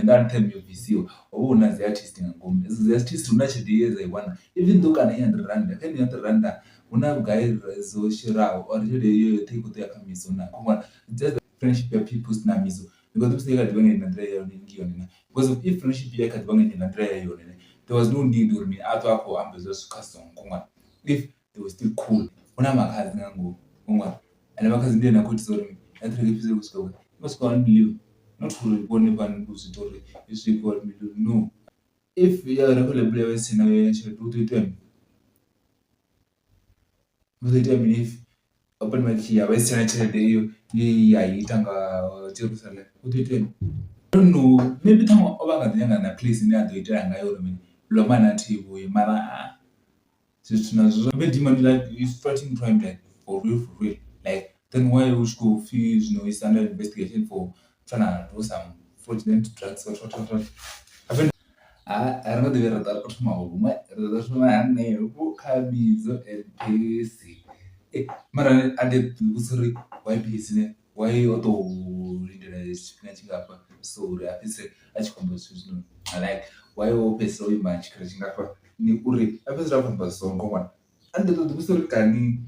Venḓa anthem yo bvisiwa hovha hu na dzi artist nga ngomu edzo dzi artist hu na tshelede ye dza i wana even though kana i hundred rannda kha heneyo hundred rannda hu na vhugai dzo sheraho or tshelede iyo yoṱhe i kho ḓo ya kha Mizo na just friendship ya Pboos na Mizo ndi nga ḓi vhudzisa i kha ḓivha nga heiḽa nḓila yone ndi yone na because of if friendship ya kha ḓivha nga heiḽa nḓila ya yone there was no need uri a ṱwe a khou amba hezwiḽa zwithu kha song if they were still cool. Hu na Makhadzi nga ngomu ende Makhadzi ndi ene a khou itisa uri na track i fhedzisele i khou swika i khou swika one million not uri vhone vhaṋe vho zwi ita uri i swike one million no. If ya record label ya vha isi tshena tshelede hu ḓo itea mini, hu ḓo itea mini if open mic ya vha isi tshena tshelede iyo ye ya ita nga Jerusalem hu ḓo itea mini. I don't know maybe ṱhaṅwe o vha a kha ḓi nyaga na place ine a ḓo itela ngayo uri mini Illuminati i vhuye mara zwithu nazwo zwa demon like is fighting crime like for real for real like then why hu tshi khou pfhi zwino is under investigation for trying to do some fraudulent drugs what what what what. Ha ri nga ḓo vhuya ra ṱwa ri khou thoma huṅwe ri ḓo thoma hanefho kha Mizo and Percy mara a ndi ḓi vhudzisa uri why Percy ne why o to lindela tshifhinga tshingafha so uri a fhedzisele a tshi khou amba zwithu hezwinoni like why o fhedzisela o ima tshikhala tshingafha ndi uri a fhedzisela a khou amba songo ṅwana a ndi ḓo ḓi vhudzisa uri kani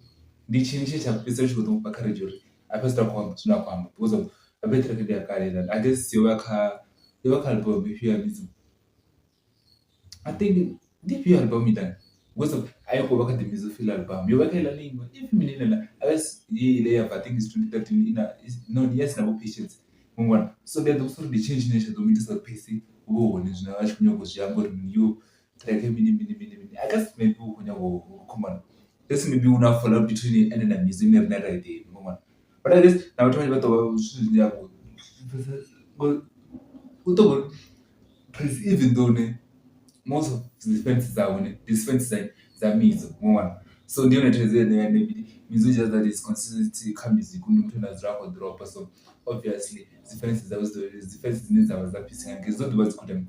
ndi tshini tshe tsha fhedzisela tshi khou ḓo mufha courage uri a fhedzisela a khou amba zwine a khou amba because of habe track ndi ya kale heiḽani I guess yo vha kha yo vha kha album ifhio ya Mizo I think ndi ifhio album heiḽani because of a i khou vha kha the Mizo Feel album yo vha kha heiḽani iṅwe ipfhi mini heiḽa I guess ile ya bva I think it's 2013 ina no ndi ya sina vho patience mangwana so ndi a ḓi vhudzisa uri ndi tshini tshine tsha ḓo mu itisa uri Percy hu vhe hone zwino a tshi khou nyanga u zwi amba uri mini yo track mini mini mini mini I guess maybe u khou nyaga u khombana guess maybe hu na fallout between ene na Mizo ine riṋe ra i ḓivhi mangwana but I guess na vhathu vhanzhi vha ḓo vha zwithu zwine a u ṱo uri even though ne most of dzi fans dza hone ndi dzi fans dza dza Mizo mangwana so ndi yone thaidzo ine ya Mizo just that is consistency kha music ndi muthu ane a dzula a khou ḓiroba so obviously dzi fans dzawe dzi fans dzine dzavha dza Percy dzi ḓo ḓivha dzi khou ita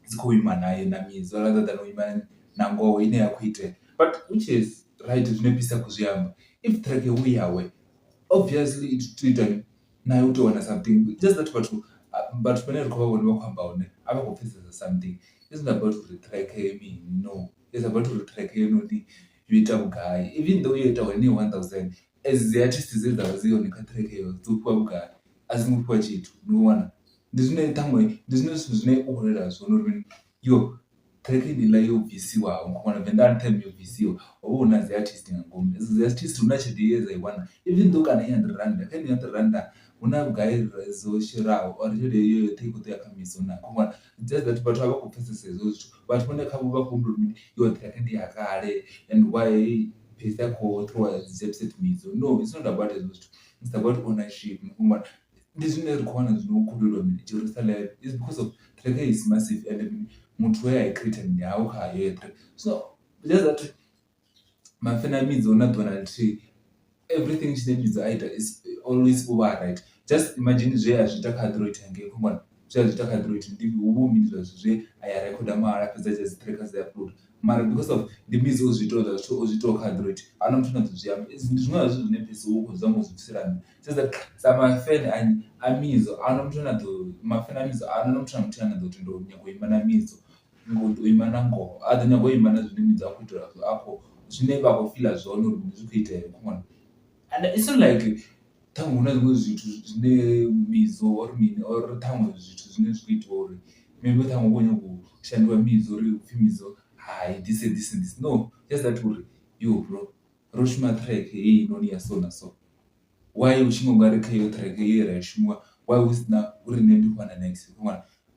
dzi khou ima naye na Mizo rather than u ima na ngoho ine ya khou itea but which is right zwine Percy a khou zwi amba if track hu yawe obviously it ita naye u tea u wana something just that vhathu vhathu vhane ri khou vha vhona vha khou amba hone a vha khou pfhesesa something it's not about uri track mini no it's about uri track heinoni yo ita vhugai even though yo ita heneyo one thousand as dzi artist dze dza vha dzi hone kha track eyo dzo fhiwa vhugai a dzi ngo fhiwa tshithu ni wana ndi zwine ṱhaṅwe ndi zwine zwithu zwine u khou lwela zwone uri yo track heiḽa yo bvisiwaho khou wana Venḓa anthem yo bvisiwa hovha hu na dzi artist nga ngomu edzo dzi artist hu na tshelede ye dza i wana even though kana i hundred rannda kha heneyo hundred rannda hu na vhugai dzo sheraho or tshelede iyo yoṱhe i khou ḓo ya kha Mizo na khou wana just that vhathu a vha khou pfhesesa hezwo zwithu vhathu vhane khavho vha khou humbula uri mini yo track ndi ya kale and why Percy a khou throw dzi jabs at Mizo no it's not about hezwo zwithu it's about ownership ndi zwine ri khou wana zwino hu khou lwelwa mini Jerusalem is because of track is massive and muthu we a i creator ndi hawe kha yeṱhe so just that mafena a Mizo na ḓuvha na ḽithihi everything tshine Mizo a ita is always u vha right just imagine zwe a zwi ita kha Android hangei khou vhona zwe a zwi ita kha Android ndi hu vha hu mini zwa zwithu zwe a ya rekhoda mahala a fhedza a dzhia dzi track a dzi upload mara because of ndi Mizo o zwi ita hezwiḽa zwithu o zwi itaho kha Android ahuna muthu ane a ḓo zwi amba ndi zwiṅwe zwa zwithu zwine Percy u khou zama u zwi bvisela nnḓa just that sa mafene a Mizo ahuna muthu ane a ḓo mafene a Mizo ahuna muthu na muthihi ane a ḓo tenda u nyaga u ima na Mizo u ima na ngoho a ḓo nyaga u ima na zwine Mizo a khou itela a khou zwine vha khou fiḽa zwone uri zwi khou itea khou vhona and it's not like ṱhaṅwe hu na zwiṅwe zwithu zwine Mizo or mini or ṱhaṅwe zwithu zwine zwi khou itiwa uri maybe ṱhaṅwe hu khou nyanga u shandiwa Mizo uri hupfhi Mizo hai this and this and this no just that uri yo bro ro shuma track heinoni ya so na so why hu tshi nga ungari kha iyo track ye ra i shuma why hu sina uri nṋe ndi khou wana next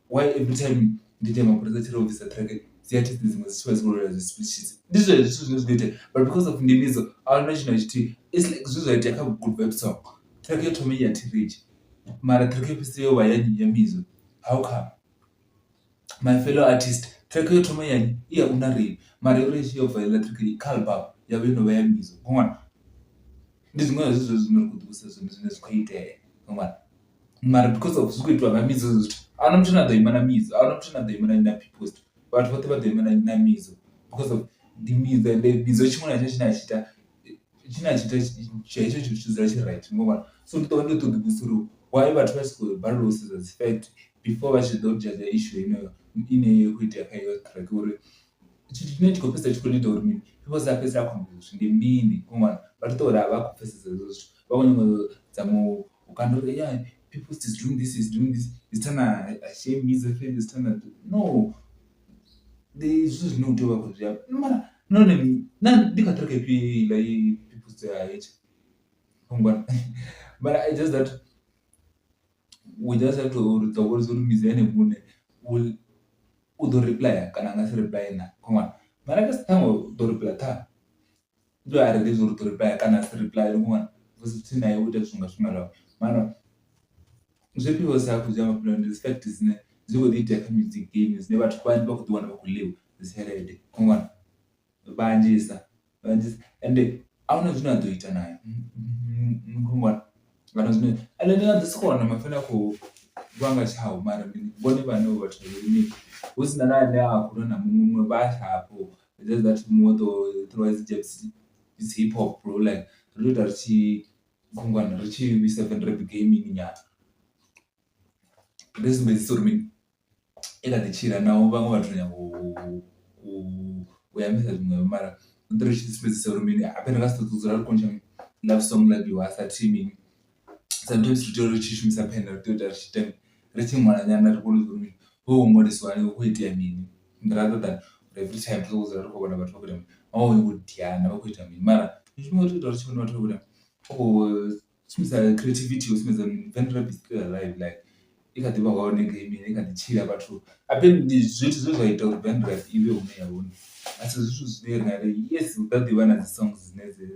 why every time ndi ita mapholisa tshi ri o bvisa track dzi artist dziṅwe dzi tshi vha dzi khou lwela dzi speeches ndi zwezwo zwithu zwine zwi khou itea but because of ndi Mizo ahuna tshithu na tshithihi it's like zwe zwa itea kha good vibes song track yo thoma i ya T-Rich mara track yo fhedzisela yo vha ya nnyi ya Mizo how come my fellow artist track yo thoma ya nnyi i ya Unarine mara yori i tshi yo bva heiḽa track kha album ya vha yo no vha ya Mizo ṅwana ndi zwiṅwe zwa zwithu zwine ri khou ḓi vhudzisa zwone zwine zwi khou itea ṅwana mara because of zwi khou itiwa nga Mizo hezwo zwithu ahuna muthu ane a ḓo ima na Mizo ahuna muthu ane a ḓo ima na Pboos vhathu vhoṱhe vha ḓo ima na Mizo because of ndi Mizo ende Mizo tshiṅwe na tshiṅwe tshine a tshi ita tshine a tshi ita hetsho tshithu tshi dzula tshi right ngo vhona so ndi ḓo vha ndi ḓo ḓi vhudzisa uri why vhathu vha tshi khou balelwa u sedza dzi fact. before vha tshi ḓo dzhadzha issue yeneyo ine ya khou itea kha iyo track uri tshithu tshine tshi khou fhedzisela tshi khou ita uri mini Pipos a fhedzisela a khou amba zwithu ndi mini vha ṱoḓa uri a vha khou pfhesesa hezwo zwithu vha khou nyanga u zama u kanda uri yeah Pipos is doing this is doing this is trying to shame his friend is trying to no ndi zwithu zwine u tea u vha khou zwi amba mara nahone ndi kha track ifhio heiḽa ye Pipos ya hetsha mara I just that we just have to ri ḓo vhona uri Mizo ene muṋe u ḓo ripuḽaya kana a nga si ripuḽaye naa mara ṱhaṅwe u ḓo ripuḽaya ṱhaṅwe ndi a ri ḓivhi uri u ḓo ripuḽaya kana a si ripuḽaye futhi naye u ita zwithu nga zwifhinga zwawe mara zwe Pipos a khou zwi amba ndi dzi fact dzine dzi kho ḓi itea kha music game dzine vhathu vhanzhi vha khou ḓi wana vha khou ḽiwa dzi tshelede vhanzhisa vhanzhisa ende ahuna zwine a ḓo ita naye ahuna zwine ende ndi nga ḓi sokou wana mafhelo a khou lwa nga tshavho mara vhone vhaṋe havho vhathu hu si na na ane a khou lwa na muṅwe muṅwe vha a hafho just that muṅwe u ḓo throw dzi jabs it's hip hop bro like ri tea u ita ri tshi khungwana ri tshi vhuisa venrap gaming nyana ri sumbedzisa uri mini i kha ḓi tshila naho vhaṅwe vhathu nyaga u ambisa zwiṅwe mara ri tshi sumbedzisa uri mini habe ri nga si ṱoḓi u dzula ri khou ntsha love song like sa team sometimes ri tea uri ri tshi shumisa phenda ri tea u ita ri tshi ita ri tshi ṅwala nyana ri kone u uri ho ṅwalisiwa hani hu kho itea mini rather than every time ri sokou dzula ri khou vhona vhathu vha khou ita mini vha khou diana vha khou ita mini mara tshiṅwe tshifhinga ri tshi vhona vhathu vha khou ita vha khou shumisa creativity u sumbedza uri venrap is still alive like i kha ḓivha hone game i kha ḓi tshila vhathu habe ndi zwithu zwe zwa ita uri venrap i vhe hune ya vha hone a si zwithu zwine ri nga ri yes hu ḓa ḓivha na dzi songs dzine dzi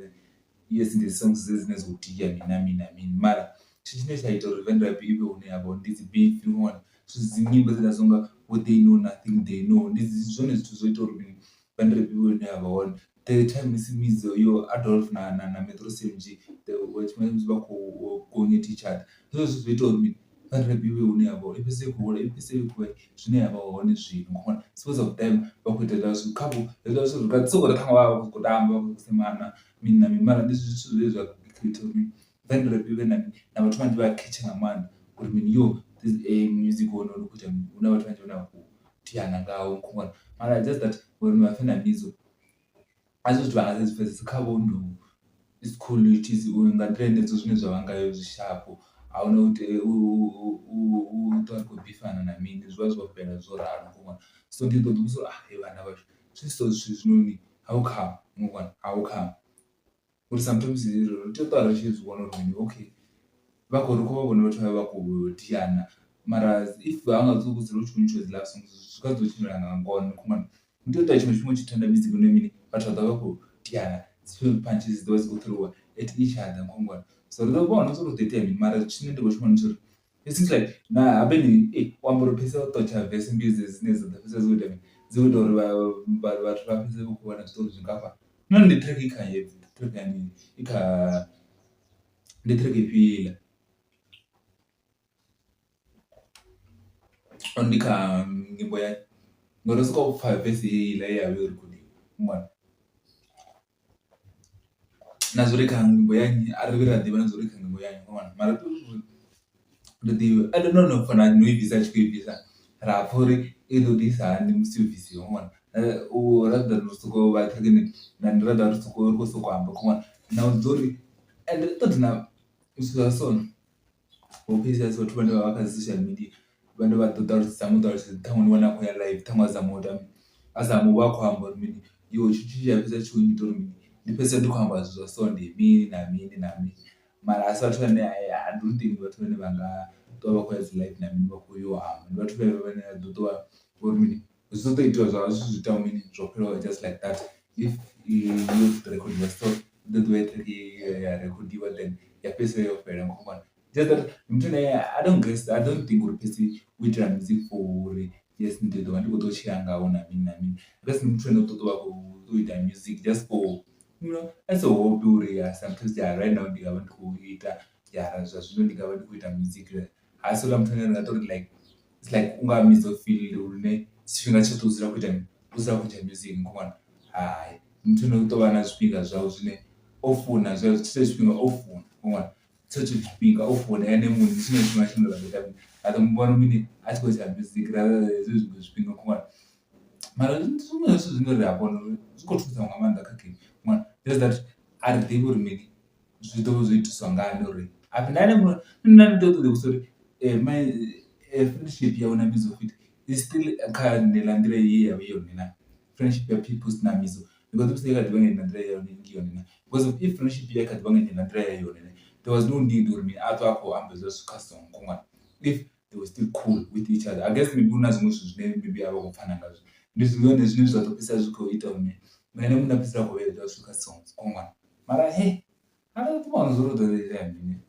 yes ndi dzi songs dzedzi dzine dza kho dia mini na mini na mini mara tshithu tshine tsha ita uri venrap i vhe hune ya vha hone ndi dzi beef dzi nyimbo dze dza songa vho they know nothing they know ndi zwone zwithu zwo ita uri venrap i vhe hune ya vha hone. The time musi Mizo yo Adolf na Metro CMG vha khou going at each other ndi zwone zwithu zwo ita uri mini venrap i vhe hune ya vha hone i fhedzisele i khou hula i fhedzisele i khou zwine ya vha hone zwino ngori because of them vha khou ita hezwiḽa zwithu khavho hezwiḽa zwithu ri nga ḓi sokou ri ṱhaṅwe vha vha vha khou tamba vha khou semana mini na mini mara ndi zwithu zwine zwa create uri venrap i vhe na na vhathu vhanzhi vha khetshe nga maanḓa uri mini yo this music hoyunoni u khou ita mini hu na vhathu vhanzhi vhane vha khou diana ngawo mara just that ngori Mafe na Mizo a si zwithu vha nga si zwi pfhesese khavho ndi it's cool it is nga nḓila ine zwine zwa vha ngayo zwi sharp ahuna u tea u ṱwa ri khou bifana na mini zwi vha zwo fhela zwo ralo. So ndi ḓo ḓi vhudzisa uri he vhana vhashu zwi so zwinoni how come how come uri sometimes ri tea u ṱwa ri tshi zwi vhona uri mini okay vha khou ri khou vha vhona vhathu vha vha khou diana mara if vha nga sokou dzula u tshi khou ntsha dzi love songs zwi kha ḓi ḓo tshimbila nga ngona ndi tea u ita tshiṅwe tshifhinga u tshi thenda music une mini vhathu vha ḓovha vha khou diana dzi punches dzi ḓovha dzi khou ṱhuriwa at each other khongwana. So ri ḓo vhona uri hu ḓo itea mini mara tshine ndi khou tshi vhona ndi tsha uri it seems like na habe u amba uri phesa o ṱotsha verse mbili dzedzi dzine dza ḓo fhedzisela dzi khou ita mini dzi khou ita uri vhathu vha fhedze vha khou wana zwiṱori zwingafha. Nahone ndi track i kha track ya mini i kha ndi track ifhio heiḽa ndi kha nyimbo ya ngori ndo sokou pfha verse heiḽa ye ya vha yo rekhodiwa na zwa uri kha nyimbo ya nnyi a ri vhi ra ḓivha na zwa uri kha nyimbo ya nnyi mara ri ḓivhe ende no no pfha na no i bvisa a tshi khou i bvisa ra pfha uri i ḓo ḓisa hani musi yo bvisiwa ṅwana u rather ri sokou vha rather ri soko ri khou sokou amba na zwa uri ende ṱoḓi na zwithu zwa so. Vho pfesesa vhathu vhane vha vha kha dzi social media vhane vha ḓo ṱalutshedza zama u ṱalutshedza ṱhaṅwe ni wane a khou ya live ṱhaṅwe a zama u ita a zama u vha a khou amba uri mini yo tshithu tshe tsha fhedzisela tshi khou nnyita uri mini ndi fhedzisela ndi khou amba zwithu zwa so ndi mini na mini na mini, mara a si vhathu vhane I don't think ndi vhathu vhane vha nga ṱwa vha khou ya dzi live na mini vha khou yo amba ndi vhathu vhevha vhane vha ḓo ṱuwa uri mini zwi ḓo itiwa zwa zwithu zwi itaho mini zwo fhelelaho just like that if yo rekhodiwa so i ḓo ḓivha ya rekhodiwa then ya fhedzisela yo fhela khombwana. Just that ndi muthu ane I don't guess I don't think uri Percy u itela music for uri yes ndi ḓo vha ndi khou ḓo tshila ngawo na mini na mini I guess ndi muthu ane u ṱoḓa u vha a khou ita music just for you know as a hobby uri sometimes right now ndi nga vha ndi khou ita ya zwa zwino ndi nga vha ndi khou ita music ha si houḽa muthu ane ri nga tori like it's like u nga mizo field lune tshifhinga tshoṱhe u dzula a khou ita mini u dzula a khou ita music nkho hai muthu ane u tou vha na zwifhinga zwawe zwine o funa zwezwo tshetsho tshifhinga o funa tshetsho tshifhinga o funa ene muṋe ndi tshone tshifhinga tshine nda ḓo ita mini. Ra ḓo muvhona mini a tshi khou litsha music rather hezwi zwiṅwe zwifhinga khou mara ndi zwiṅwe zwa zwithu zwine ri a vhona uri zwi khou thusa nga maanḓa kha game just that a ri ḓivhi uri mini zwi ḓo zwo itiswa ngani uri na ene muṋe nṋe ndi ṱoḓa u ḓivhudzisa uri friendship yawe na Mizo i still kha heiḽa nḓila ye ya vha i yone na, friendship ya Pplse na Mizo ndi nga ḓi vhudzisa i kha ḓivha nga nḓila yone yone na because if friendship ya kha ḓivha nga yeneiḽa nḓila ya yone there was no need uri mini a ṱwe a khou amba hezwiḽa zwithu kha song if they were still cool with each other. I guess maybe huna zwiṅwe zwithu zwine maybe a vha khou pfana ngazwo ndi zwone zwine zwa ḓo fhedzisela zwi kho ita uri na ene muṋe a fhedzisela a khou vhea hezwiḽa zwithu kha song mara a ri vhone zwa uri hu ḓo itea mini ri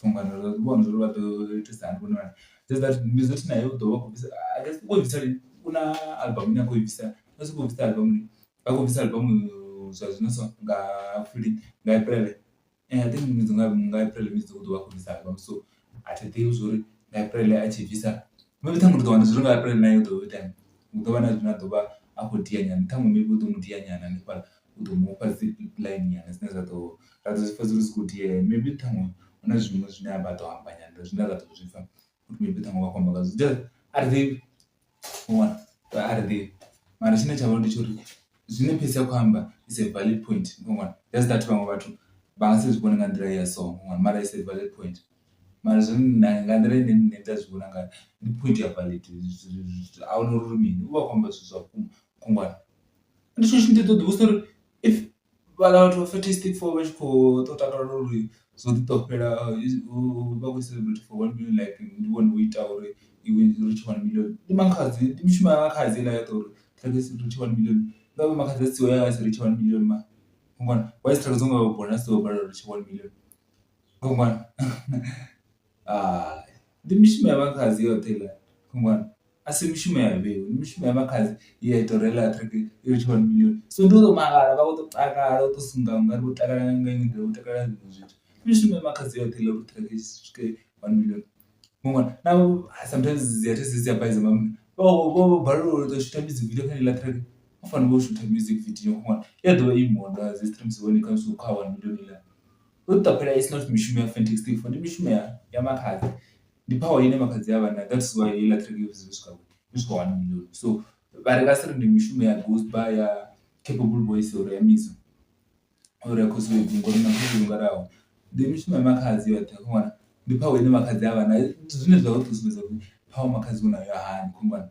ḓo vhona zwa uri vha ḓo itisa hani vhone vhaṋe just that Mizo naye u ḓo vha a khou bvisa I guess u khou i bvisa lini u na album ine a khou i bvisa u sokou bvisa album a khou bvisa album zwa zwino so nga nga April I think nga April Mizo u ḓo vha a khou bvisa album so a thi ḓivhi zwori nga April a tshi bvisa maybe ṱhaṅwe ri ḓo wana zwori nga April naye u ḓo ita hu ḓo vha na zwine a ḓo vha a khou dia nyana ṱhaṅwe maybe u ḓo mu dia nyana hanefhaḽa u ḓo mufha dzi line nyana dzine dza ḓo ra ḓo zwi pfha uri dzi khou diea maybe ṱhaṅwe hu na zwiṅwe zwine vha ḓo amba nyana zwine ra ḓo zwi pfha uri maybe ṱhaṅwe vha khou amba ngazwo a ri ḓivhi a ri ḓivhi mara tshine tsha vha hone ndi tsha uri zwine Percy a khou amba is a valid point just that vhaṅwe vhathu vha nga si zwi vhone nga nḓila ya so mara it's a valid point. Mara zwine nga nḓila ine nṋe nda zwi vhona ngayo ndi point ya valid ahuna uri mini u vha a khou amba zwithu zwa vhukuma khungwana. Ndi tshithu ndi ḓo ḓi vhudzisa uri if vhaḽa vhathu vha Fantastic Four vha tshi khou tou takalela uri zwo ḓi tou fhela vha khou celebrate for one million like ndi vhone vho itaho uri i ritshe one million, ndi Makhadzi ndi mishumo ya Makhadzi heiḽa yoṱhe uri track i ritshe one million ngavhe Makhadzi a siho ya nga si ritshe one million mara why dzi track dzo nga vho balelwa u ritsha one million. Ndi mishumo ya Makhadzi yoṱhe heiḽa khungwana a si mishumo ya vheiwe ndi mishumo ya Makhadzi ye ya ita uri heiḽa track i ritshe one million, so ndi u to mangala vha khou tou takala u to sunga ungari vho takala nga iṅwe nḓila vho takalela zwiṅwe zwithu. Ndi mishumo ya Makhadzi yoṱhe heiḽa uri track i swike one million na sometimes dzi artist dzi a baiza vho balelwa u tou shutha music video kha heiḽa track vha fanela u shutha music video i a ḓovha i more dzi streams when it comes to kha one million heiḽa. Ndo ḓi it's not mishumo ya Fantastic Four ndi mishumo ya Makhadzi, ndi power ine Makhadzi avha nayo that's why heiḽa track yo fhedzisela yo swika yo swika one million, so vha ri nga si ri ndi mishumo ya Ghost bar ya Capable Boys or ya Mizo or ya Cross ngori na ungari ahuna, ndi mishumo ya Makhadzi yoṱhe khou ndi power ine Makhadzi avha nayo zwine zwa khou tou sumbedza uri power Makhadzi u nayo hani khou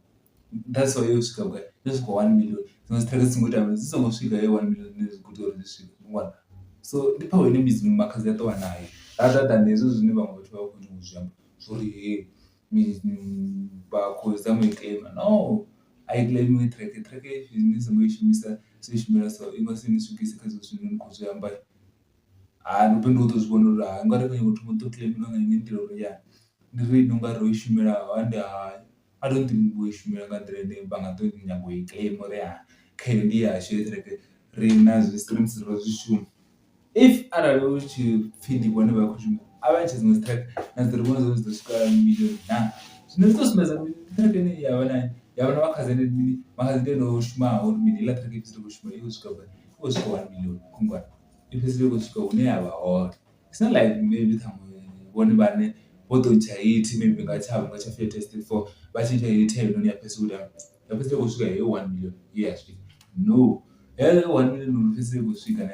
that's why yo swika vhugai yo swika one million dziṅwe dzi track dzi songo ita dzi songo swika heyo one million dzine dzi kho tea uri dzi swike so ndi power ine Makhadzi a ṱuwa nayo rather than hezwi zwine vhaṅwe vhathu vha vha khou nyaga u zwi amba zwori he vha khou zama u i claim no a i claimiwi track, track ni songo i shumisa so i shumela so i nga si ni swikise kha zwithu zwine ni khou zwi amba. Ndi u ḓo zwi vhona uri hai ungari kho nyaga u thoma u ḓo claim nga iṅwe nḓila uri ya ndi riṋe unga ro i shumela ende hai I don't think vho i shumela nga nḓila ine vha nga ḓo nyaga u i claim uri khayo ndi yashu heyi track ri na zwi streams ro zwi shuma. If arali hu tshi pfhi ndi vhone vha khou shuma a vha ntshe dziṅwe dzi track na dzi ri vhone zwori dzi ḓo swika million naa, zwino zwi ḓo sumbedza uri track ine ya vha na ya vha na Makhadzi ndi mini Makhadzi ndi ene o shumaho uri mini heiḽa track i fhedzisele i khou shuma i khou swika gai i khou swika one million khungwane i fhedzisela i khou swika hune ya vha hone. It's not like maybe ṱhaṅwe vhone vhaṋe vho ḓo ntsha hit maybe nga tshavho nga tsha Fantastic Four vha tshi ntsha hit heinoni ya fhedzisela ya fhedzisela i khou swika heyo one million ye ya swika no, heyo one million uri fhedzisela i khou swika ne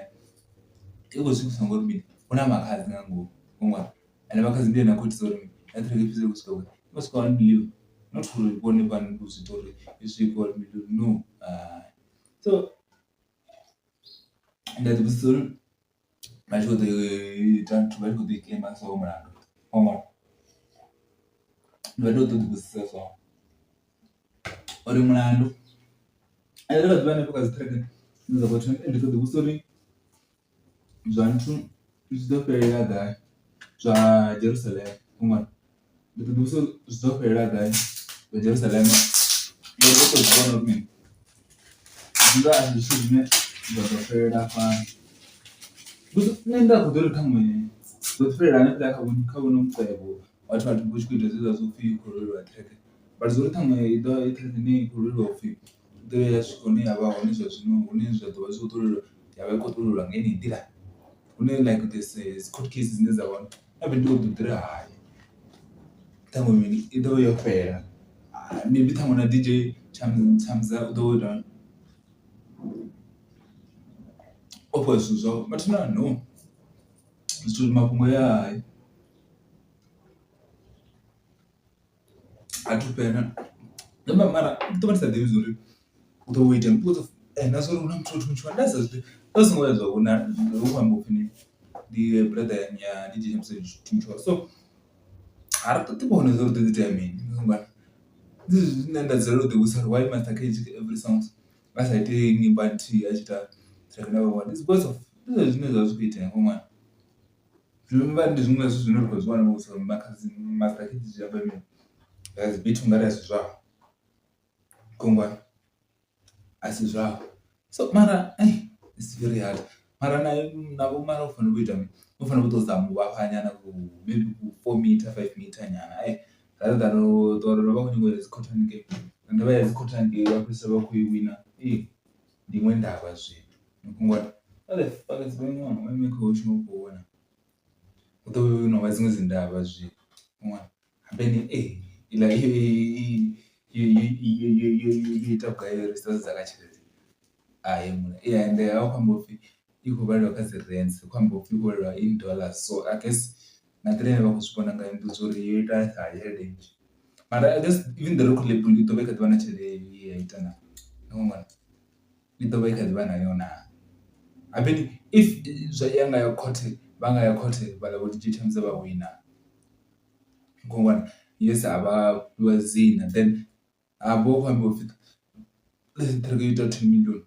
i khou swikiswa ngori mini hu na Makhadzi nga ngomu ende Makhadzi ndi ene a khou itisa uri na track i fhedzisele i khou swika i khou swika one million not uri vhone vhaṋe vho zwi ita uri i swike one million no. So nda ḓi vhudzisa uri vha tshi khou ḓi ita nthu vha tshi khou ḓi claim so mulandu ndi vha tea u ḓo ḓi vhudzisa so uri mulandu ende ri kha ḓivha hanefho kha dzi track dzine dza khou ndi ḓo ḓi vhudzisa uri zwa nthu zwi ḓo fhelela gai zwa Jerusalem ndi ḓo ḓi vhudzisa uri zwi ḓo fhelela gai zwa Jerusalema ngori vho to zwi vhona uri mini zwi nga asi zwithu zwine zwa ḓo fhelela fhano. Nṋe nda kho ḓo ri ṱhaṅwe zwi ḓo fhelela hanefhaḽa kha vho Nomcebo vhathu vha tshi khou ita zwezwiḽa zwo pfhi hu khou lwelwa track but zwo ri ṱhaṅwe i ḓo track ine i khou lwelwa upfhi i ḓo ya swika hune ya vha hone zwa zwino hune zwa ḓo vha zwi khou ṱolelwa ya vha i khou ṱolelwa nga yeneyi nḓila hune like dzi court case dzine dza vha hone ndi khou ḓi ri hai. Ṱhaṅwe mini i ḓovha yo fhela maybe ṱhaṅwe na DJ Charmza u ḓo ita o fhiwa zwithu zwawe mathina no, zwithu mafhungo haya a thu fhela mara ndi ḓo vha ndi sa ḓivhi zwa uri hu ḓo vha ho itea mini na zwa uri hu na muthu nda sa zwi ḓivhi zwa zwi songo vhuya zwa vhonala hu khou ambiwa upfhi ndi brother ya DJ so a ri ṱoḓi vhona zwa uri hu ḓo itea mini ndi zwezwi zwine nda dzulela u ḓi vhudzisa uri why Master KG every song a sa iti nyimbo nthihi a tshi ita track na vhaṅwe it's because of ndi zwezwi zwine zwavha zwi kho itea ngoṅwani. Ndi zwiṅwe zwa zwithu zwine ra khou zwi wana Makhadzi Master KG zwi amba mini dzi beat ungari asi zwawe khongwani a si zwawe, so mara it's very hard mara naye navho mara u fanela u ita mini u fanela u to zama u vhafha nyana ku maybe ku four meter five meter nyana rather than u ṱwa uri vha khou nyanga u ya dzi khothe haningei ende vha ya dzi khothe haningei vha fhedzisela vha khou i wina ndi iṅwe ndavha zwino. What the fuck is going on why am I khou vhona hu ḓo vha no vha dziṅwe dzi ndavha zwino habeni iḽa yo ita vhugai yo dza kha tshelede ende a hu khou ambiwa upfhi i khou vhalelwa kha dzi rands hu khou ambiwa upfhi i khou vhalelwa in dollars so I guess nga nḓila ine vha khou zwi vhona ngayo ndi zwa uri yo ita tshelede nnzhi mara I guess even the record label i ḓo vha i kha ḓivha na tshelede ye ya ita na i ḓo vha i kha ḓi vha nayo naa. Habe if zwa ya nga ya khothe vha nga ya khothe vhaḽa vho DJ Charmza vha wina khou yes a vha fhiwa dzina then ha vha hu khou ambiwa upfhi track yo ita two million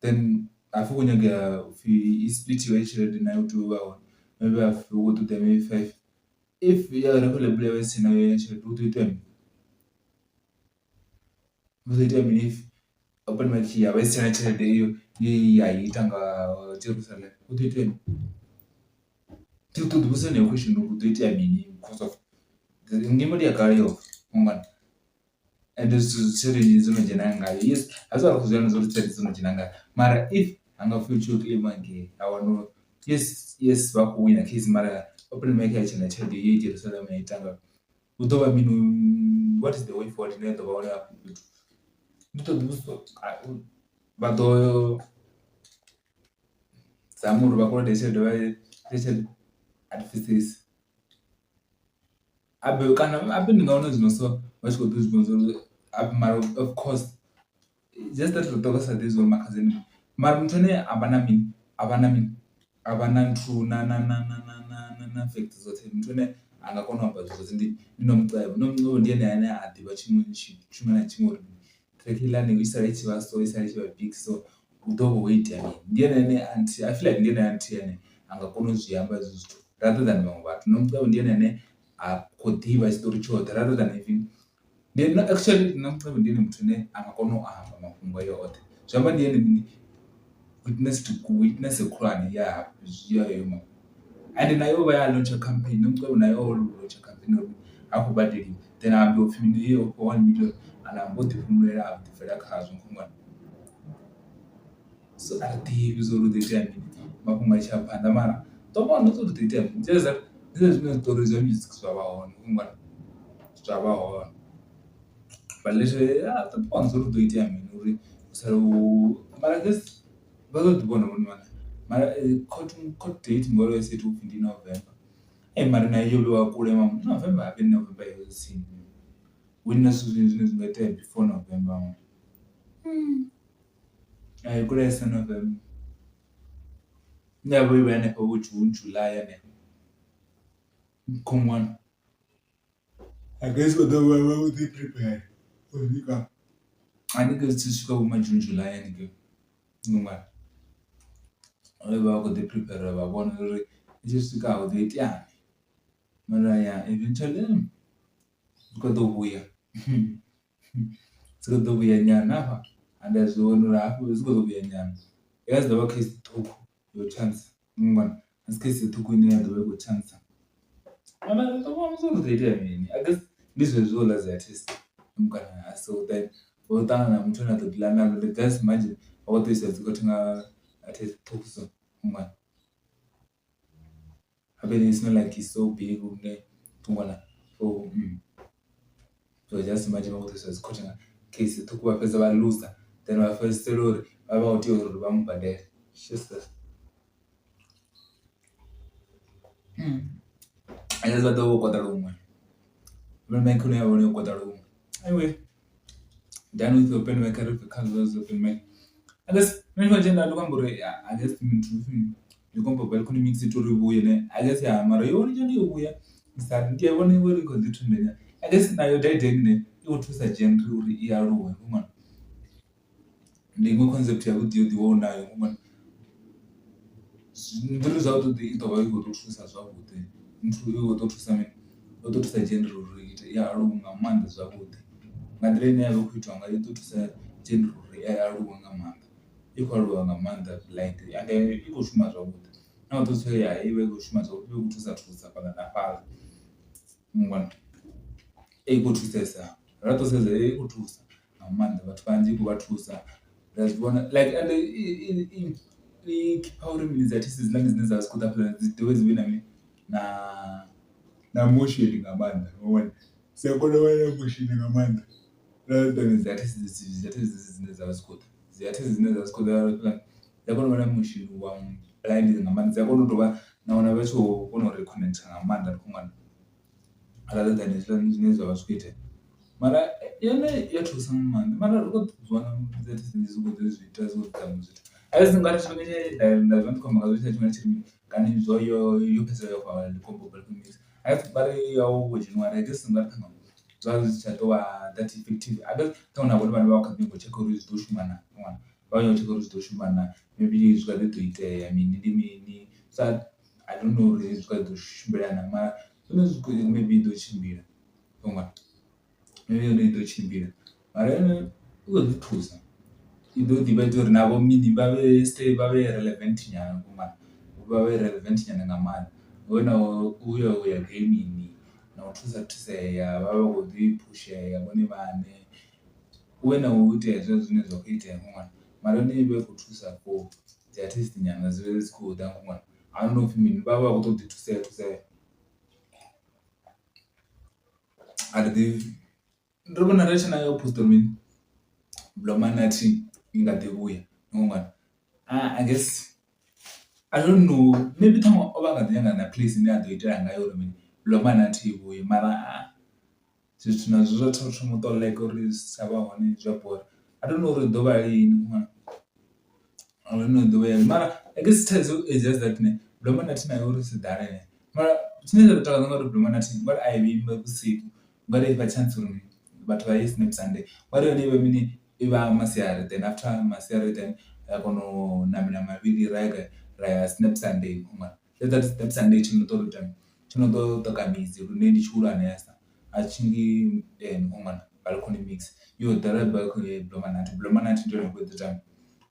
then hapfi hu khou nyangea upfhi i splithiwe heyi tshelede nayo u tea u vha hone maybe hapfi hu khou ṱoḓea maybe five if ya record label ya vha isi tshena heyo tshelede hu ḓo itea mini. Hu ḓo itea mini if open mic ya vha i si tshena tshelede iyo ye ya ita nga Jerusalem hu ḓo itea mini, ndi ṱoḓa u ḓi vhudzisa heneyo question uri hu ḓo itea mini cause of nyimbo ndi ya kale yo ende zwithu tshelede nnzhi dzo no dzhena ngayo yes hezwi a ri khou zwi hana zwa uri tshelede dzo no dzhena ngayo mara if ha nga pfhi hu tshi yo kiḽeimiwa hangei ha wana uri yes yes vha khou wina case mara open mic a i tshena tshelede ye Jerusalem ya ita ngayo. Hu ḓo vha mini what is the way forward ine ya ḓo vha hone hafho fhethu, ndi ṱoḓa vha ḓo zama uri vha kolode tshelede vha ite tshelede a thi pfhesesi. Habe kana habe ndi nga wana zwino so vha tshi kho ḓi zwi vhona uri mara of course just that ri ḓo vha sa ḓivhi zwa uri Makhadzi ndi mara muthu ane a vha na mini a vha na mini a vha na nthu na na na na na na na na facts dzoṱhe muthu ane a nga kona u amba zwithu zwoṱhe ndi Nomcebo. Nomcebo ndi ene ane a ḓivha tshiṅwe tshiṅwe na tshiṅwe uri track heiḽani i sala i tshi vha so i sala i tshi vha big so hu ḓo vha ho itea mini, ndi ene ane anthi I feel like ndi ene anthi ane a nga kona u zwi amba hezwo zwithu rather than vhaṅwe vhathu. Nomcebo ndi ene ane a khou ḓivha tshiṱori tshoṱhe rather than even ndi ene actually Nomcebo ndi ene muthu ane a nga kona u amba mafhungo ayo oṱhe zwi amba ndi ene mini witness to witness khulwane ya ya hayo mafhungo ende naye o vha ya launch campaign Nomcebo naye o launch campaign uri ha khou badeliwa then ha ambiwa upfhi mini o fhiwa one million and a mbo ḓi fhumulela a ḓi bvela khazwo nkhuṅwane. So a ri ḓivhi zwa uri hu ḓo itea mini mafhungo a tshi ya phanḓa mara ḓo vhona uri hu ḓo itea mini ndi zwezwi zwine zwiṱori zwa music zwa vha hone zwa vha hone but ḓo vhona uri hu ḓo itea mini uri hu sale hu mara this vha ḓo ḓi vhona vhone vhaṋe mara court court date ngori yo sethiwa upfhi ndi November mara nayo yo vheiwa kule November habe November i tsini hu na zwithu zwinzhi zwine zwi nga itea before November. A i kulesa November ine ya vha yo vha hanefho vho June July hanefho Khunwana. I guess vha ḓo vha vha ḓi prepare u swika haningei zwi tshi swika vho ma June July haningei Khunwana vha vha khou ḓi prepare vha vhona uri i tshi swika hu ḓo iteani mara ya eventually zwi kho ḓo vhuya. Dzi kho ḓo vhuya nyana hafha ende a zwi vhona uri hafhu dzi kho ḓo vhuya nyana i dzi ḓo vha case ṱhukhu yo chance a si case ṱhukhu ine ya ḓo vha i khou tshantsa mara ri ḓo vhona uri hu ḓo itea mini I guess ndi zwezwo houḽa dzi artist kana so then vho ṱangana na muthu ane a ḓo dealer naḽo ndi guess manzhi vha khou ḓo isiwa dzi khothe nga artist ṱhukhu so huṅwe. Habe it's not like it's so big lune. So just imagine vha khou ḓo isiwa dzi khothe nga case ṱhukhu vha fhedza vha loser then vha fhedzisela uri vha vha khou tea uri vha mu badele Jesus. I guess vha ḓo vha vho konḓa luṅwe open mic ine ya vha hone yo konḓa luṅwe anyway done with open mic ri bve kha zwa open mic I guess nṋe tshifhinga tshe nda ndi khou amba uri I guess Limpopo Balcony Mix ita uri vhuye ne I guess ya mara yone yone yo vhuya ndi a vhona uri i khou ḓi trenda nyana I guess nayo dai ne i khou thusa genre uri i aluwe ndi iṅwe concept ya vhuḓi yo ḓivha u nayo ndi uri zwavhuḓi i ḓo vha i khou ḓo thusa zwavhuḓi nthu i khou ḓo thusa mini i ḓo thusa genre uri i aluwe nga maanḓa zwavhuḓi nga nḓila ine ya vha i khou itiwa ngayo i ḓo thusa genre uri i aluwe nga maanḓa i khou aluwa nga maanḓa like ende i khou shuma zwavhuḓi na i vha i khou shuma zwavhuḓi i vha i khou thusa thusa fhaḽa na fhaḽa i khou thusesa ra to sedza i khou thusa nga maanḓa vhathu vhanzhi i khou vha thusa nda zwi vhona like ende i khipha uri mini dzi artist hedziḽani dzine dzavha dzi kho ḓa hafhaḽa dzi dovhe dzi vhe na mini na na motion nga maanḓa wa vhona dzi a kona u vha na motion nga maanḓa dzi artist dzi artist dzine dzavha dzi kho ḓa dzi artist dzine dzavha dzi kho ḓa dzi a kona u vha na motion wa blind nga maanḓa dzi a kona u dovha na wana vha tshi kho kona u ri connect nga maanḓa ndi khou ṅwala rather than hezwiḽa zwine zwavha zwi kho itea. Mara yone i ya thusa nga maanḓa mara ri khou ḓi zwi vhona dzi artist dzi kho ḓi zwi ita zwi khou ḓi zama u zwi ita, a si ngari tshifhinga tshe nda vha ndi khou amba ngazwo tshifhinga tshiri kani zwo yo yo fhedzisela yo fara Limpopo vha ri ya u January I guess ungari ṱhaṅwe zwa zwi si tsha tou vha that effective I guess ṱhaṅwe na vhone vhaṋe vha kha ḓi nyaga u tshekha uri zwi ḓo shuma naa vha khou nyaga u tshekha uri zwi ḓo shuma naa maybe zwi kha ḓi ḓo itea mini ndi mini sa I don't know uri zwi kha ḓi ḓo tshimbila na mara zwone zwi maybe i ḓo tshimbila yone i ḓo tshimbila mara yone i kho ḓi thusa i ḓo ḓi vha ita uri navho mini vha vhe stay vha vhe relevant nyana vhukuma vha vhe relevant nyana nga maanḓa hu vhe na u ya uya gaming na u thusa thusea vha vha vha khou ḓi phusheya vhone vhaṋe hu vhe na u itea zwezwo zwine zwa kho itea mara yone i vha i khou thusa for dzi artist nyana dzi vhe dzi khou ḓa ahuna upfhi mini vha vha vha khou ṱoḓi thusea thusea. A ri ḓivhi ndo vhona ri tshi na yo poster mini Blomanathi i nga ḓi vhuya I guess I don't know maybe ṱhaṅwe o vha a kha ḓi nyaga na place ine a ḓo itela ngayo uri mini Blomanathi i vhuye mara zwithu nazwo zwa thoma u to lack uri zwi si tshavha hone zwi a bora I don't know uri i ḓo vha lini I don't know i ḓo vhuya lini mara I guess thaidzo is just that neh Blomanathi nayo uri i si ḓale mara tshine tsha tou takadza ngauri Blomanathi ngori a i vhimbi vhusiku ngori ifha chance uri vhathu vha ye Snap Sunday ngori yone ivha mini i vha masiari then after masiari then ra kona u ṋamela mavhili ra ya gai ra ya Snap Sunday Fhedzi Snap Sunday tshi no ṱoḓa u ita tsho no ḓo ṱoka midzi lune ndi tshihulwanesa a tshi ngi Balcony Mix yo ḓala Blomanathi. Blomanathi ndi yone ino kho ḓi ita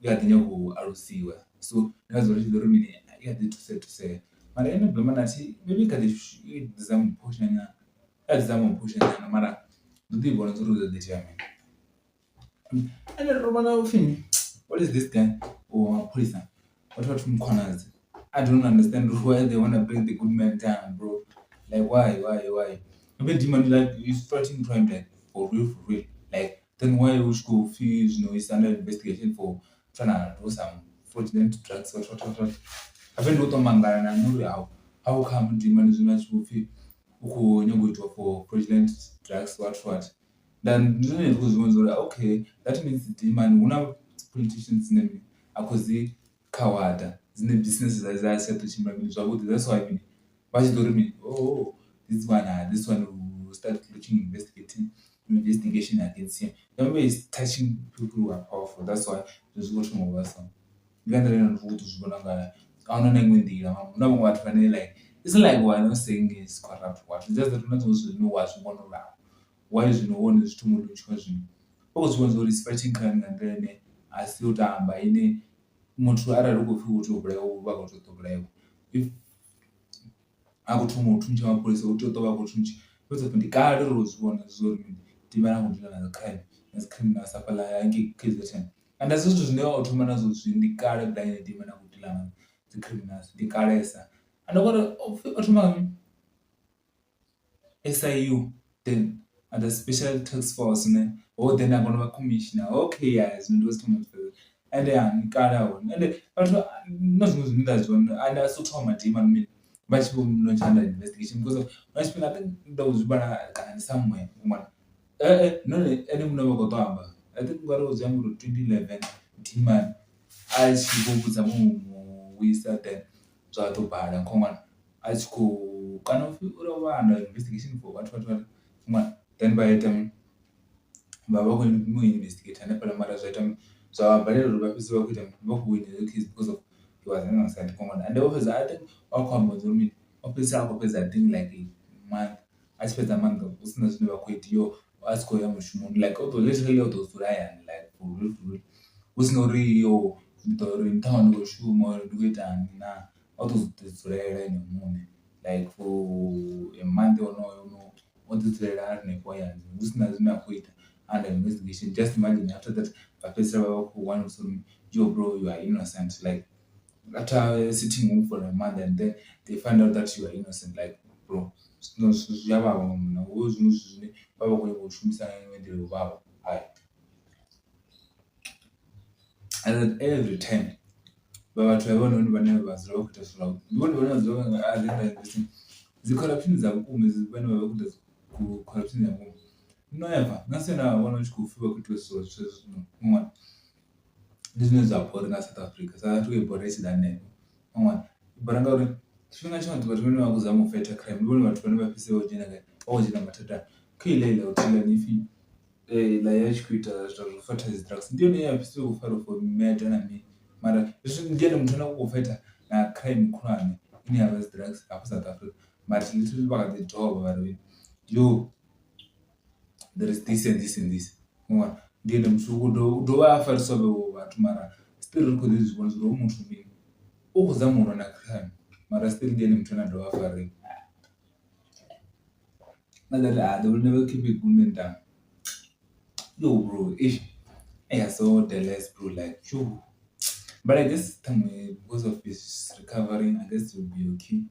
i kha ḓi nyaga u alusiwa so ndi ngazwo ri tshi ḓo ri mini i kha ḓi thusea thusea mara ene Blomanathi maybe i kha ḓi zama u phusha nyana i kha ḓi zama u phusha nyana mara ri ḓo i vhona uri hu ḓo itea mini. Ende ro vhona upfhi what is this guy wa mapholisa vhathu vha Mkhwanazi I don't understand why they wanna bring the good man down bro like why like he's fighting crime like for real for real like then why hu tshi khou pfhi zwino is under investigation for trying to do some fraudulent drugs what habe ndi u to mangala na nṋe uri how come Dimani zwino a tshi vho pfhi u khou nyaga u itiwa for fraudulent drugs what nda ndi zwone ndi khou zwi vhona uri okay that means Dimani hu na dzi politicians dzine a khou dzi khawaḓa dzine business dza dza si tsha ḓo tshimbila mini zwavhuḓi that's why mini vha tshi ḓo ri mini oh this one this one we start looking investigating investigation against him remember is touching people who are powerful that's why zwi khou thoma u vha so. Ndi nga nḓila ine nda khou zwi vhona ngayo ahuna na iṅwe nḓila hu na vhaṅwe vhathu vhane like it's not like we are not saying is corrupt what it's just that hu na zwiṅwe zwithu zwine wa zwi vhona uri why zwino wone zwi thoma u litshiwa zwino u khou zwi vhona uri is fighting crime nga nḓila ine a si u tamba ine muthu arali hu khou pfhi u tea u vhulaiwa u vha a khou tea u vhulaiwa if a khou thoma u thuntsha mapholisa u tea u ṱwa a khou thuntsha fhedzi ndi kale ro zwi vhona zwo ri tivha na khou dealer na crime na dzi criminals hafhaḽa hangei KZN and a si zwithu zwine o thoma nazwo zwi ndi kale blind na khou dealer na dzi criminals ndi kalesa and ngori o thoma SIU then. Under special task force ne ho then a kona u vha commissioner okay ya zwino ndi vho zwi thoma u zwi pfhesesa ende ya ndi kale a hone ende vhathu na zwiṅwe zwine nda zwi vhona ende a si u thoma mini vha tshi vho launch under investigation because of huna tshifhinga I think ndo zwi vhala kana ndi somewhere nahone ene muṋe u vha a khou ṱo amba I think u ngari zwi amba uri 2011 Dimani a tshi vho vhudza muṅwe muvhuisa then zwa ḓo bala khongwana a tshi khou kana upfhi uri o vha under investigation for what what what then vha ita vha vha khou mu investigate hanefhaḽa mara zwa ita zwa vha balela uri vha fhedzisele vha khou ita vha khou wina heyo case because of he was innocent ende o fhedza I think vha khou amba uri mini o fhedzisela a khou fhedza I think like a month a tshi fhedza month hu si na zwine vha khou ita yo a si khou ya mushumoni like o ḓo literally o ḓo dzula hayani like for real for real hu si na uri yo ndi ḓo ri ṱhaṅwe ndi khou shuma or ndi khou itani na o to ḓi dzulela ene muṋe like for a month wonoyo o ḓi dzulela hanefho hayani hu si na zwine a khou ita under investigation just imagine after that vha fhedzisela vha vha khou wanulusa uri yo bro you are innocent like after sitting home for a month and then they find out that you are innocent like bro zwino zwi a vhavha munna hu zwiṅwe zwithu zwine vha vha khou nyanga u shumisa nga iṅwe nḓila u vhavha hai. And every time vha vhathu havhanoni vhane vha dzula vha khou ita zwithu zwavhuḓi ndi vhone vhane vha dzula vha dzi corruption dza vhukuma hedzi vhane vha vha khou ita dzi corruption ya vhukuma never u nga si vhuye na vha vhona hu tshi khou pfhi vha khou itiwa zwithu zwezwo ndi zwine zwa bora nga South Africa, South Africa i bora i tshi ḓa hanefho i bora ngauri tshifhinga tshoṱhe vhathu vhane vha khou zama u fighter crime ndi vhone vhathu vhane vha fhedzisela vha khou dzhena gai vha khou dzhena mathadani. Kha heiḽa heiḽa ipfhi heiḽa ya tshi khou ita zwa u fighter dzi drugs ndi yone ye ya fhedzisela i khou fariwa for murder na mini mara hezwi ndi ene muthu ane a khou fighter na crime khulwane ine yavha dzi drugs hafha South Africa mara literally vha kha ḓi dovha vha ri yo there is this and this and this ndi ene muthu u dovha a farisa vhaṅwe vhathu mara still ri kho ḓi zwi vhona uri hoyu muthu mini u khou zama u lwa na crime mara still ndi ene muthu ane a dovha a fariwa. They will never keep a good man down yo bro eish so bro like yo but I guess ṱhaṅwe because of his recovering I guess he will be okay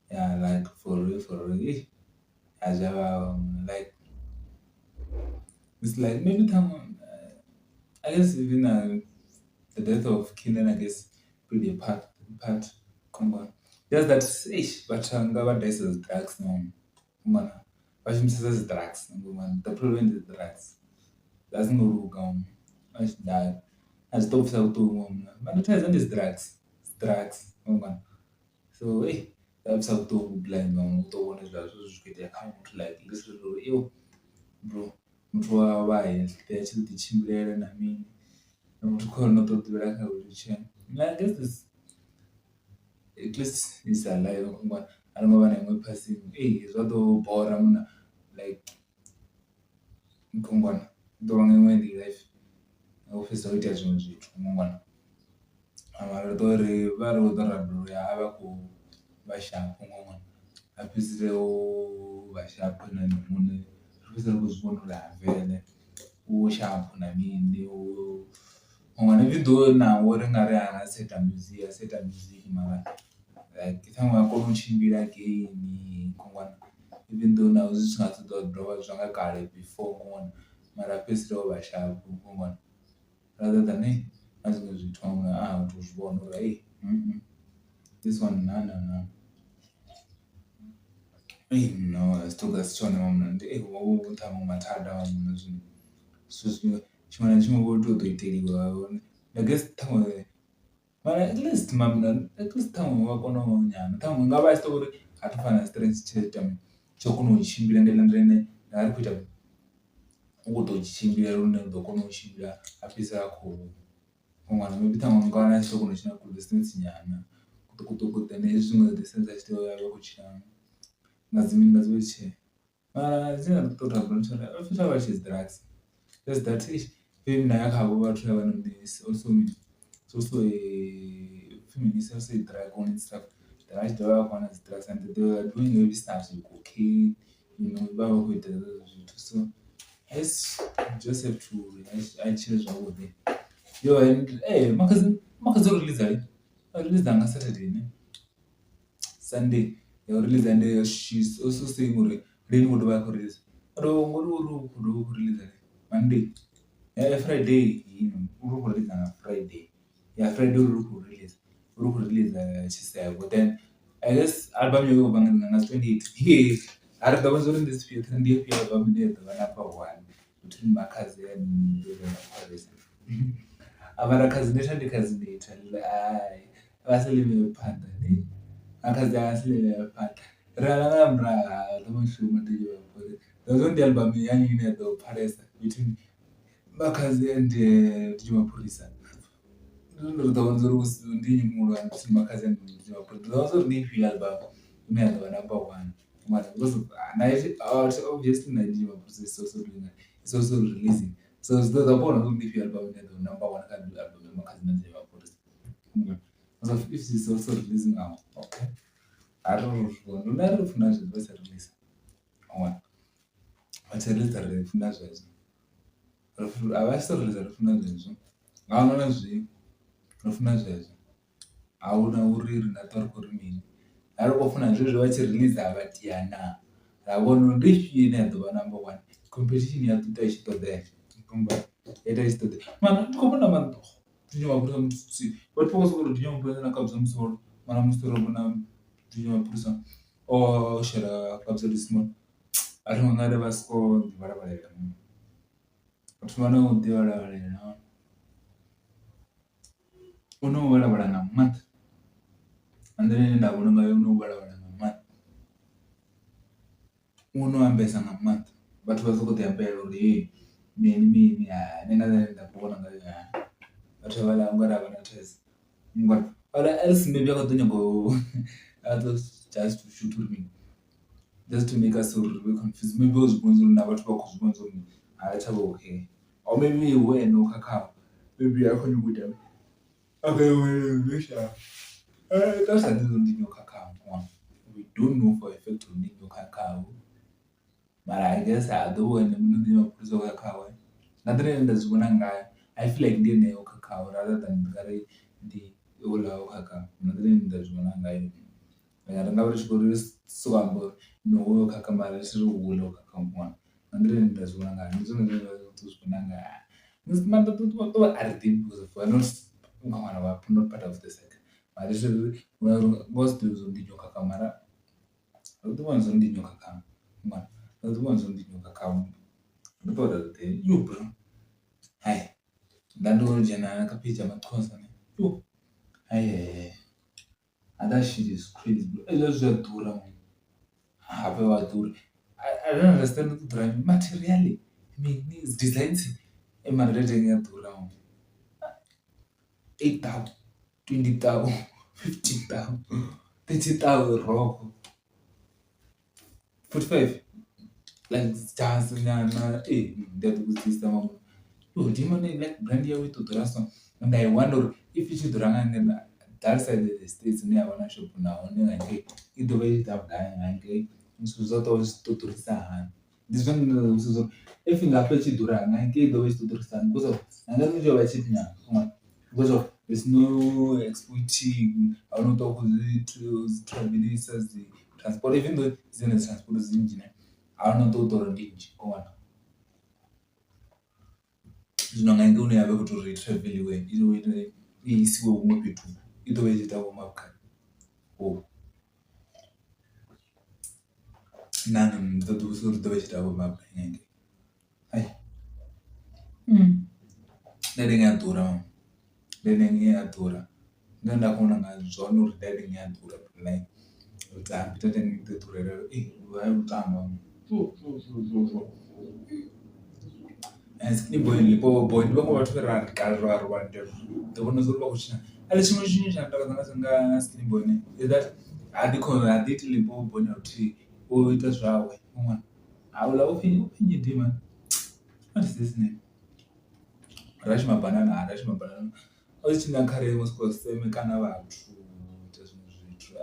yeah like for real eish a zwi a vhavha like it's like maybe ṱhaṅwe I guess even the death of Kiernan I guess played a part just that eish vhathu vhanga vha daisa dzi drugs no vha shumisesa dzi drugs the problem ndi drugs a dzi ngo luga a zwi to pfhisa vhuṱungu mara thaidzo ndi dzi drugs, drugs so zwi a pfhisa vhuṱungu blind u tou vhona hezwiḽa zwithu zwi kho itea kha muthu like bro muthu wa vha healthy a tshi ḓi tshimbilela na mini muthu kha no to ḓivhela kha wheelchair at least he's alive a ri ngo vha na iṅwe passing ee zwa ḓo bora munna like khongwana i ḓo vha nga iṅwe nḓila u fhedzisela ho itea zwiṅwe zwithu khongwana mara ri ḓo ri vha ri khou ḓo rabela uri a vha khou vha sharp ngoho a fhedzisele o vha sharp na ene muṋe ri fhedzisele ri khou zwi vhona uri ha vele u sharp na mini u even though naho ri nga ri a nga si tsha ita music a si tsha ita music mara like ṱhaṅwe a kona u tshimbila again khongwana even though naho zwi si nga si ḓo dovha zwa nga kale before khongwana mara a fhedzisele o vha sharp khongwana rather than na zwiṅwe zwithu a u tou zwi vhona uri this one na na na no zwi si tshone maṅwe mathada zwino zwithu zwiṅwe tshiṅwe na tshiṅwe vho tou ḓo iteliwa I guess ṱhaṅwe mara at least at least ṱhaṅwe vha kona u nyana ṱhaṅwe hu nga vha a tshi tou uri a thi fani na strength tshe ita tsho kona u tshimbila nga heiḽa nḓila ine nda ri khou ita u khou ḓo tshimbila lune u ḓo kona u tshimbila a fhedzisela a khou wana maybe ṱhaṅwe nga wana a tshi ḓo kona u tshila ku distance nyana kuṱukuṱuku then hezwi zwiṅwe distance a tshi tea u ya a vha a khou tshila nga dzi mini nga dzi wheelchair. Mara dzine nda ḓo tou rabela dzi drugs just that eish fame nayo khavho vhathu havhanoni is also also a drug on itself a tshi dovha a khou wana dzi drugs and they were doing heavy stuff cocaine you know vha vha khou ita hezwo zwithu so just have to a tshile zwavhuḓi. Yo and ee Makhadzi Makhadzi o release lini o release nga Saturday ne. Sunday ya u release and she's also saying uri lini u khou dovha hafhu release. Ngori uri u khou dovha u khou release Monday Friday uri u khou release nga Friday ya Friday uri u khou release uri u khou release Tshisevho then I guess album yawe i khou bva nga dzi 28 ri ḓo vhona uri ndi dzifhio ndi ifhio album ine ya ḓo vha number one between Makhadzi and Maphorisa. Mara Khazinator ndi Khazinator vha si ḽi vhee phanḓa Makhadzi a nga si ḽi vhee phanḓa ri a nga murahu ha ḽo shuma hezwo ndi album ya nnyi ine ya ḓo pfhalesa between Makhadzi and DJ Maphorisa. Ri ḓo vhona uri ndi nnyi muhulwane between Makhadzi and DJ Maphorisa ri ḓo vhona uri ndi ifhio album ine ya ḓo vha number one mara because obviously na DJ Maphorisa is also doing is also releasing so zwi ḓo ḓa vhona uri ndi ifhio album ine ya ḓo vha number one kha album ya Makhadzi na DJ Maphorisa if is also releasing okay a ri vhone nṋe ri funa zwezwo vha tshi release vha tshi release ri funa zwezwo. Ri funa vha tshi release ri funa zwezwo ahuna na zwiṅwe ri funa zwezwo ahuna uri ri nga ṱwa ri khou ri mini a ri khou funa zwezwo vha tshi release vha diana ra vhona uri ndi ifhio ine ya ḓo vha number one competition ya ḓi ita i tshi ṱoḓea ya ita i tshi ṱoḓea mara ndi khou vhona vhathu vha khou sokou ri DJ Maphorisa na Kabza Mutsolo mara musi ro vhona DJ Maphorisa o shela Kabza De Small a thi ngo nga ri vha soko ḓi vhalavhalela vhathu vha no ḓi vhalavhalela u no vhalavhala nga maanḓa nga nḓila ine nda vhona ngayo u no vhalavhala nga maanḓa u no ambesa nga maanḓa vhathu vha soko ḓi ambela uri hey mini mini nṋe nga nḓila ine nda kho vhona ngayo vhathu havhaḽa ungari a vha na thaidzo ngori else maybe a kho ḓo nyaga u just to shoot uri mini just to make us uri ri vhe confused maybe o zwi vhona uri na vhathu vha khou zwi vhona uri ha tsha vha okay or maybe hu ene o khakhaho maybe a khou nyanga u ita ri sa ḓivhi uri ndi nnyi o khakhaho we don't know for a fact uri ndi nnyi o khakhaho mara I guess a ḓo vha ene muṋe ndi mapholisa o khakhaho nga nḓila ine nda zwi vhona ngayo I feel like ndi ene o khakhaho rather than ndi nga ri ndi houḽa o khakhaho nga nḓila ine nda zwi vhona ngayo. Ri nga vha ri tshi khou ri sokou amba uri no hoyu o khakha mara ri tshi ri houḽa o khakha nga nḓila ine nda zwi vhona ngayo ndi zwone zwine nda ḓo zwi vhona ngayo a ri ḓivhi because we are not not part of the circle mara ri tshi ri zwi ḓivhi zwa uri ndi nnyi o khakhaho mara ri ḓo vhona zwa uri ndi nnyi o khakhaho mara ri ḓo vhona zwa uri ndi nnyi o khakhaho ri ḓo nda ndo dzhena kha page ya maXhosa that shit is crazy bro hezwiḽa zwithu zwi a ḓura habe vha ḓura I don't understand u ḓura material mini dzi designs mara data i a ḓura eight thou, 20 thou, 50 thou, 30 thou rokho 45 like dzhasi nyana ee ndi a ḓi vhudzisa uri ndi like brand yawe i ḓo ḓura so and I wonder uri if i tshi ḓura nga nḓila that side of the states hune havha na shopho nahone nga ngei i ḓo vha i tshi ḓa vhugai nga ngei zwithu zwa ḓo vha zwi tshi ḓo ḓurisa hani. Ndi zwone zwine nda vhudzisa uri if nga hafha i tshi ḓura nga ngei i ḓo vha i tshi ḓo ḓurisa hani because of na nga nnḓa vha tshi nyanga because of there's no exporting ahuna u ṱwa u khou zwi travelisa dzi transport even though dzi hone dzi transport dzi nnzhi ahuna u ṱwa uri ndi nnzhi u wana. Zwino nga hangei hune ya vha i khou tea uri i travel i isiwe huṅwe fhethu i ḓo vha i tshi ita vho mavhukale . Na ndi ḓo ḓi vhudzisa uri i ḓo vha i tshi ita vho mavhukale i a ḓura i a ḓura nṋe nda kho vhona unga zwone uri diving i a ḓura lutambi ḓo ḓurela lutamo Limpopo ndi vhaṅwe vhathu vhe ra ri kale ro aluwa ri ḓo vhona uri vha khou tshina and tshiṅwe tshine tsha ntakadza ngazwo nga Skinny Boy is that ha ḓi kho ha ḓi iti Limpopo na luthihi u ita zwawe hauḽa upfhi nnyi Dima what is his name Rash Mabanana ha Rash Mabanana o tshina khare u soko semekana vhathu u ita zwiṅwe zwithu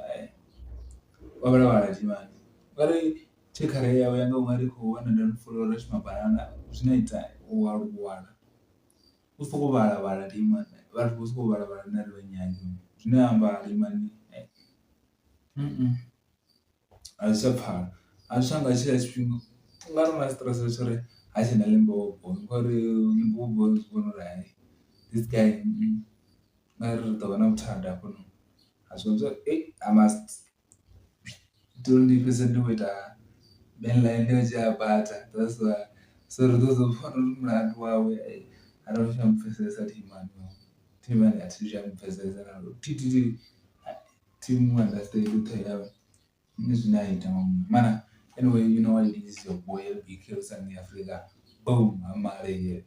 wa vhalavhala mani ngari khare yawe yanga ungari i khou wana downfall Rash Mabanana zwine a ita u aluwa u soko vhala vhala dimani vhathu vho sokou vhala vhala nṋe a thi vha nyagi zwine a amba dimani a zwi tsha pfhala a zwi tsha nga tshiḽa tshifhinga. U nga ri u na stress tsho uri ha tshena Limpopo ngori Limpopo zwi vhona uri hai this guy u nga ri ri ḓo vha na vhuthada hafhanoni a zwi vhona zwori I must tea uri ndi fhedzisele ndi khou ita mainline ndi khou dzhia bata that's why. So ri ḓo ḓo pfha uri mulandu wawe a thi tsha mu pfhesesa thimu a thi tsha mu pfhesesa na luthihi thi mu understand ṱhoho yawe ndi zwine a ita mara anyway you know what it is, it's your boy LBK Africa boom I'm outta here.